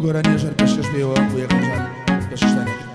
گۆرانیە ژەر پێشکەش پێوە بۆ یەکەم جار پێشکەشتان کرد.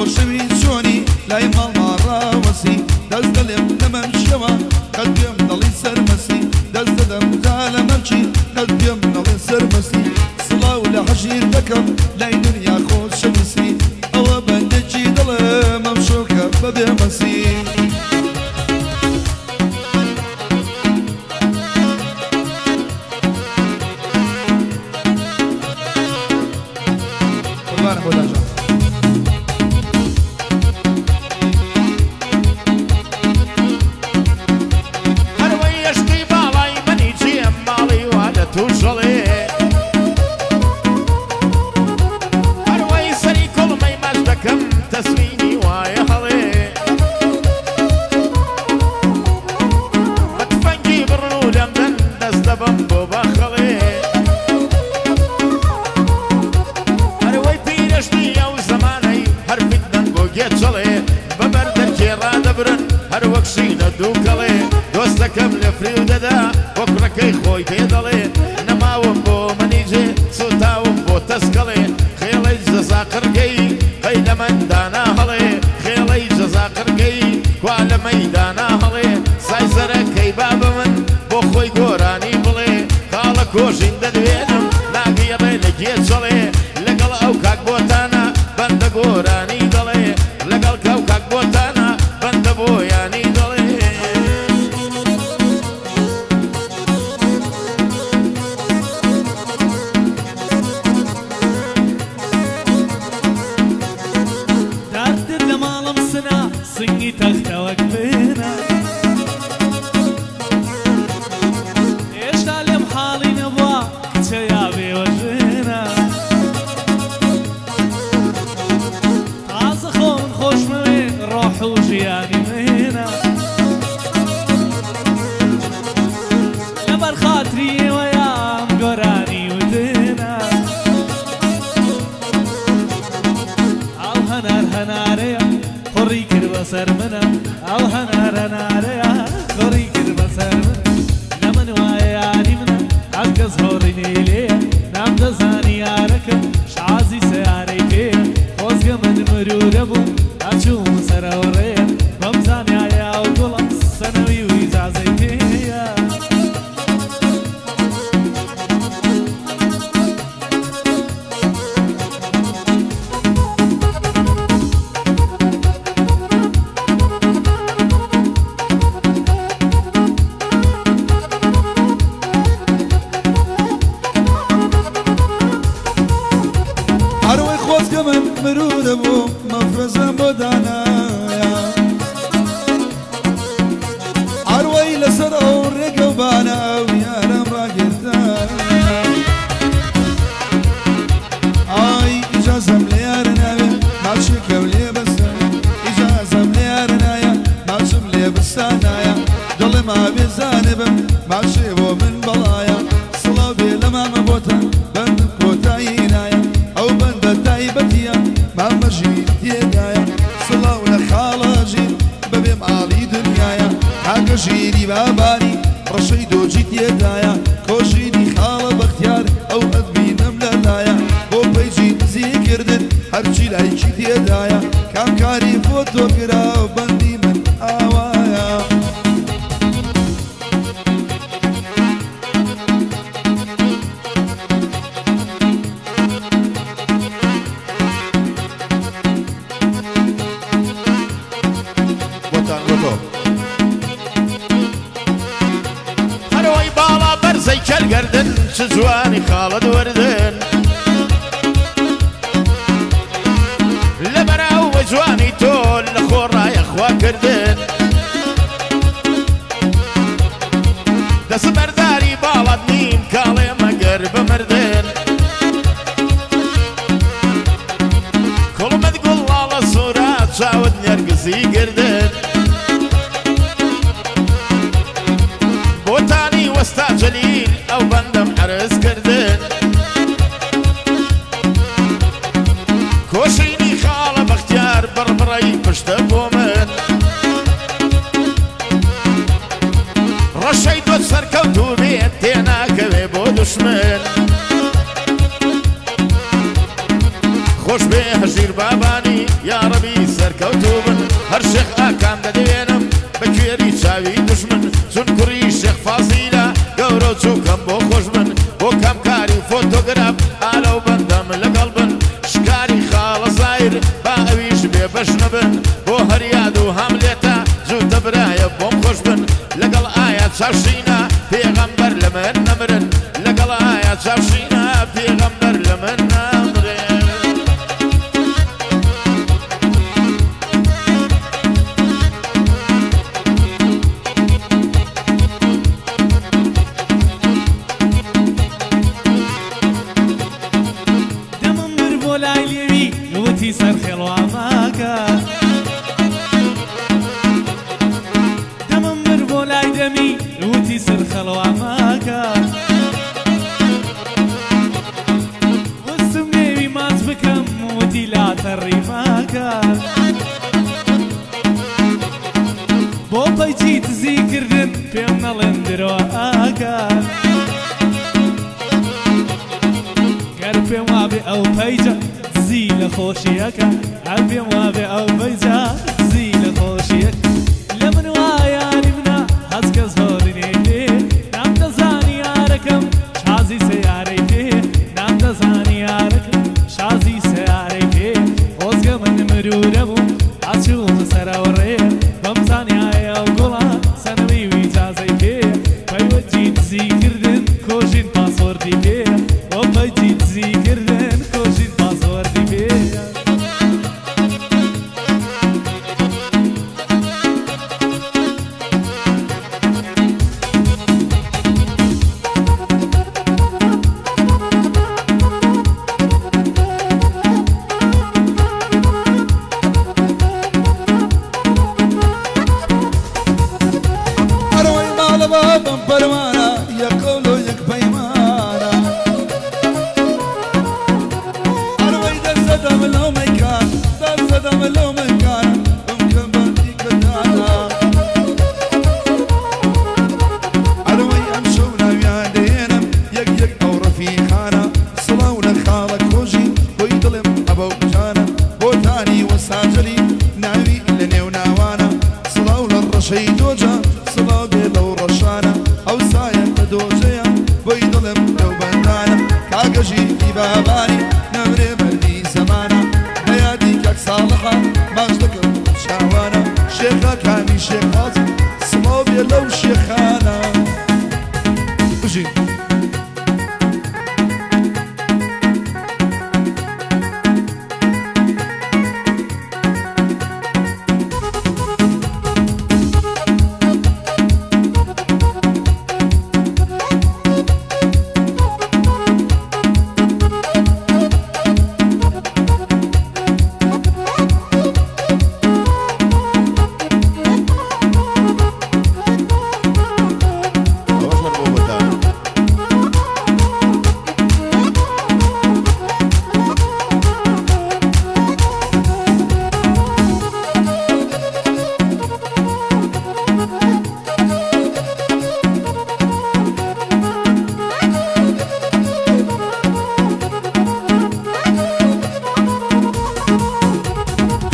خۆشەوی چۆنی لای ماڵما ڕاوەسی دەست دەلێم لە مەمچیەوە قەت پێم دەڵی سەرمەسی دەست دەدەم جا لە مەمچی قەت پێم دەڵێ سەرمەسی سڵاو لە حەژیر دەکەم لای دنیا خۆشەویستی ئەوە بەندێکی دڵم ئەم شەوکە بەبێ مەسی. قوربانم بۆ داجان. هەروەی یەشتی باڵای منی جێم ماڵی وا لە تووشەڵێ هەروەی سەری کوڵمەی ماچ دەکەم تەسلیمی وایە هەڵێ بە تفەنگی بڕن و لەمدەن دەست دەبەم بۆ باخەڵێ هەروەی پیرەشتی ئەو زەمانەی هەر فیتنەن بۆ گێچەڵێ بە بەردەرکێ ڕادەبرن هەر وەک شینە دووکەڵێ دۆستەکەم لە فریو دەدا بۆ کوڕەکەی خۆی پێ دەڵێ نەماوم بۆ مەنیجێ سوتاوم بۆ تەسکەڵێ خێڵەی جەزا قڕگەی قەی لە مەندانا هەڵێ خێڵەی جەزا قڕگەی کوا لە مەیدانا هەڵێ سای سەرەکەی با بە من بۆ خۆی گۆرانی بڵێ خاڵە کۆژین دەدوێنم ناگیڕێ لە گێچەڵێ لەگەڵ ئەو کاک بۆتانە بەندە گۆرانی دەڵێ لەگەڵ کەو کاک بۆتانە بەندە بۆیانی دەڵێ. داردر لە ماڵم سنا سنگی تەختە وەک بێنە هێشتا لێم حاڵی نەبووە کچە یا بێوەژێنە تازە خۆ من خۆشمەوێ ڕۆح و ژیانی منە لەبەر خاتری ئێوەیان گۆرانی وتنە ئەو هەنار هەنارەیە قوڕی کرد بەسەر منە ئەو هەنار هەنارەیە قوڕی کرد بەسەر منە لە من وایە یاری منە هەر کەس هۆڕی لێیە نام دەزانی یارەکەم شازی سەیارەی پێیە خۆزگە من مرورە بووم ئەچووم سەرەوە ڕێیە بەم زانیایە ئەو گوڵم سەنەوی و ئیجازەی پێیە. هەروەی خۆزگە من مرورە بوو مەفرەزەم بۆ دانایە هەروەی لەسەر ئەو ڕێگە و بانە ئەو یارم ڕاگرتە ئای ئیجازەم لێ یارە ناوێ ماچێکەم لێ بەسە ئیجازەم لێ یارە نایە ماچم لێ بستانایە دڵم ئابێ زانبم ماچێ بۆ من بەڵایە سڵاو بێ لە مامە بۆتە بەندم کۆتایی نایە ئەو بەندە تایبەتیە مامە ژیر تێدایە سڵاو لە خاڵە ژیر بەبێ ماڵی دنیایە کاکە ژیری بابانی ڕەشەی دۆجی تێدایە کۆژینی خاڵە بەختیار ئەو ئەدمینم لەلایە بۆ پەیجی نزیکردن هەرچی لایکی تێدایە کامکاری فۆتۆگرا و بەندی من ئاوایە. بۆتان بۆ تۆ هەروەی باڵا بەرزەی کەلگەردن چ جوانی خاڵت وەردن لەبەر ئەوە جوانی تۆ لە خۆڕایە خوا کردن دەست بەرداری باڵات نیم کاڵێ مەگەر بمردن کوڵمت گوڵاڵە سوورە چاوت نێرگزی گردن بۆتانی وەستا جەلیل ئەو بەندەم عەرز کردن کۆشینی خاڵە بەختیار بڕبڕەی پشتە بۆ من ڕەشەی دۆت سەرکەوتوو بێت تێناکەوێ بۆ دوشمن خۆش بێ هەژیر بابانی یاڕەبی سەرکەوتوو بن هەر شێخ ئاکام دەدوێنم بە کوێری چاوی دوژمن چون کوڕی شێخ فازیلە گەورە چووکەم بۆ خۆش بن بۆ کەمکاری و فۆتۆگراف ئالەو بەندەم لەگەڵ بن شکاری خاڵە زایر با ئەویش بێبەش نەبن بۆ هەریاد و هەملێتە زووتە برایە بۆم خۆش بن لەگەڵ ئایا چاوشینە پێغەمبەر لە من نەمرن لەگەڵ ئایا چاوشینە پێغەمبەر لە من نەمرن. دەمم بر بۆ لای لێوی وتی سەرخێڵواماکە دەمم بر بۆ لای دەمی وتی سەرخەڵواماکە وستم لێوی ماچ بکەم وتی لا تەڕیماکە بۆ پەیچی دزی کردن پێم نەڵێن درۆ ئاکە گەر پێم وابێ ئەو پەیجە دزی لە خۆشیەکە هەر پێم وابێ ئەو پەیجە دزی لە خۆشیەکە لە من وایانی منە هەز کە زۆری نێ نام دەزانی یارەکەم شازی سەیارەی پێ نام دەزانی یارەکەم شازی سەیارەی پێ خۆزگە من مروورە بووم ئەچووم سەرەوە ڕێ بەمزانیایە ئەو گوڵە سەنەوی و ئیجازەی پێ پەیوەجی دزی کردن کۆژین پاسۆردی پێ بۆ پەیجی دزی کردن کۆژین پاسۆردی پێ. ئەرەوەی ماڵە بابم پەروانە یەک قەول و یەک پەیمانە ئەرەوەی دەست دەدەم لەو مەیکان دەست دەدەم لەو مەیکان بمکەم بە دیکەدانە ئەرەوەی ئەمشەو ناویان دێنم یەک یەک ئەو ڕەفیقانە سڵاو لە خاڵە کۆژی بۆی دڵم ئەبە و جانە بۆتانی وەساجەلی ناوی لە نێو ناوانە سڵاو لە ڕەشەی دۆجە سڵاو بێ لەو ڕەشانە ئەو سایە لە دۆجەیە بۆی دڵم لەو بەندانە کاکەژی بابانی نەمرێ مەردی زەمانە بەیادی کاک ساڵحە ماچ دەکەم چاوانە شێخەکانی شێخاز سڵاو بێ لەو شێخانە بژین. ئەوەش هەر بۆ بەتان.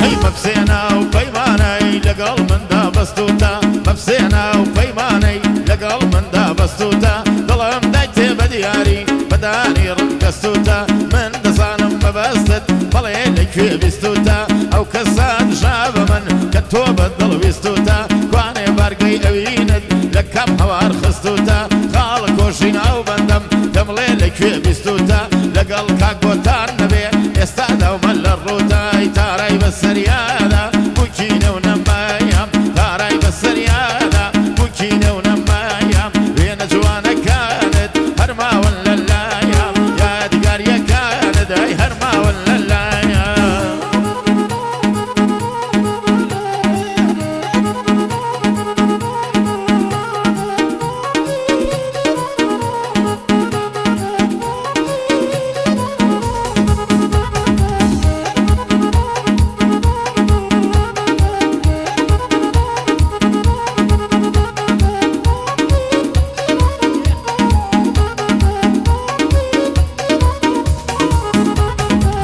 هەی مەفسێنە و پەیمانەی لەگەڵ مندا بەستوتە مەفسێنە و پەیمانەی لەگەڵ مندا بەستوتە دڵم دایتێ بە دیاری بەدانی ڕنگەستوتە من دەزانم مەبەستت بەڵێ لەکوێ بیستوتە ئەو کەسان ژا بە من کە تۆ بە دڵ ویستوتە کوانێ بارگەی ئەوینت لە کەم هەوار خستوتە خاڵ کۆشی ناو بەندەم دەمڵێ لەکوێ بیستوتە لەگەڵ کاک بۆتان نەبێ ئێستا داومە لە ڕوودای تارای بەسەریادا بووکینە و نەمایم تارای بەسەریادا بووکینە و نەمایم وێنە جوانەکانت هەرماون لە لایم یادگاریەکانت ئەی هەرماون لە لایم.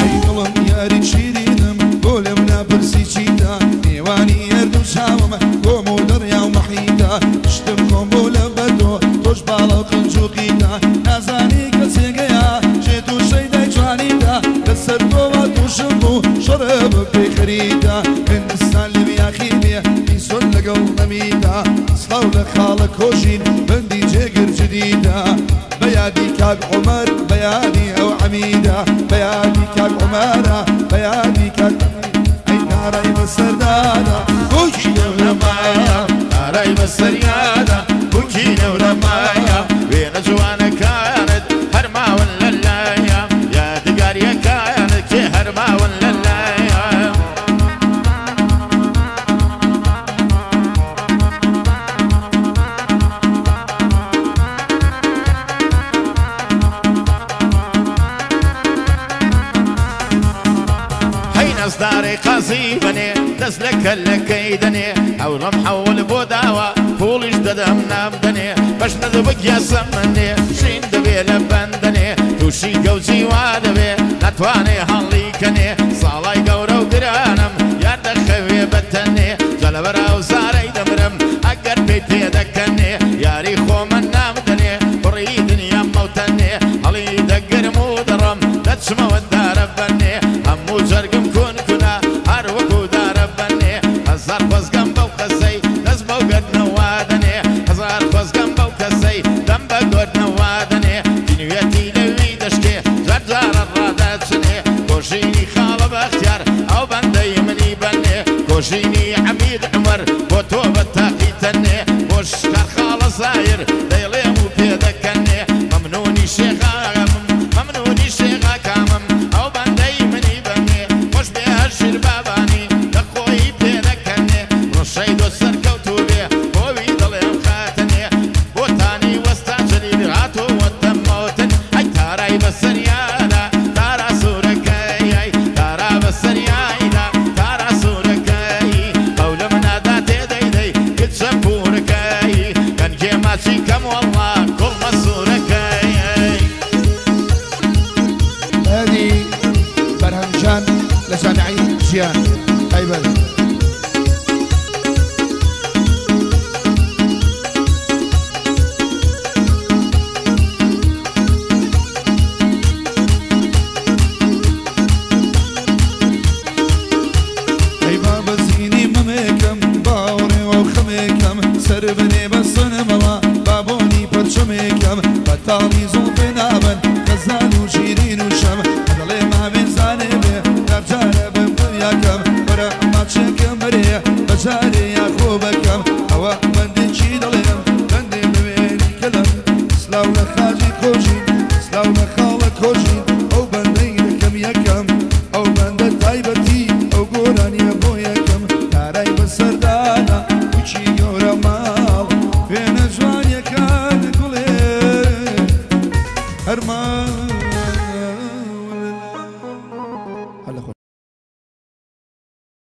هەی دڵم یاری شیرینم بۆ لێم ناپرسی چیتە خاڵە کۆژین بەندی جێگر جدیدە بەیادی کاک عومەر بەیادی ئەو عەمیدە بەیادی کاک عومەرە بەیادی کاک ئەی تارای بەسەردادا بووکی نەورەمایە تارای بەسەریادا بووکی نەورەمایە وێنە جوانەکانت هەر ماون لەلایە یادگاریەکانت کێ هەر ماون لەلایە هەی نەزدارەی قازی بنێ دەست لە کەلەکەی دەنێ ئەوڕم حەول بۆ داوە پوڵیش دەدەم نامدەنێ بەش نەدەبک یاسەمەنێ شین دەبێ لە بەندەنێ تووشی گەوجی وا دەبێ نەتوانێ هەڵیکەنێ ساڵای گەورە و گرانم یار دەخەوێ بەتەنێ جا لەبەر ئەو زارەی دەمرم ئەگەر پێی پێ دەکەنێ یاری خۆمە نامدەنێ بڕی دنیام مەوتەنێ هەڵی دەگرم و دەڕەم دەچمەوە دارە بەنێ هەموو جەرگم کون کونە هەر وەکو دارە بەنێ هەزار خۆزگەم بەو کەسەی دەست بەو گەردنەوە دەنێ هەزار خۆزگەم بەو کەسەی دەم بە گۆردنەوە دەنێ دینوێتی لەوی دەشکێ جار جارە ڕادەچنێ کۆژینی خاڵە بەختیار ئەو بەندەی منی بەنێ کۆژینی عەمید عومەر بۆ تۆ بە تاقی تەنێ بۆ شکار خاڵە زایر دەیڵێم و پێدەکەنێ مەمنونی شێخاغەمم مەمنونی شێخاکامم ئەو بەندەی منی بەنێ خۆش بێ هەر بابانی لە خۆی پێدەکەنێ ڕۆشەی دۆ سەرکەوتوو بێ بۆوی دەڵێم خاتنێ بۆتانی وەستا جەلیل هاتۆ وەتەمەوتن ئەی تارای بەسەریانە تارا سوورەکەی تارا بەسەریایدا تارا سوورەکەی قەولە منادا تێدەیدەی کچە پوورەکەی گەنجێ ماچی کەم وەڵڵا کوڵمە سوورەکەی. هادی بەرهەمجان لە جامعی ژیان ئەیبەر. ئەی بابەزینی مەمێکم باوەڕێوە و خەمێکم سەر بنێ بەسنمەوە بابۆنی پەرچەمێکم بەتاڵی زوڵفێ نابن خەزان و شیرین و شەم دەڵێ ماوێن زانێ بێ جارجارە بم دنیاکەم وەرە ماچێکم بەرێ بەجارێ.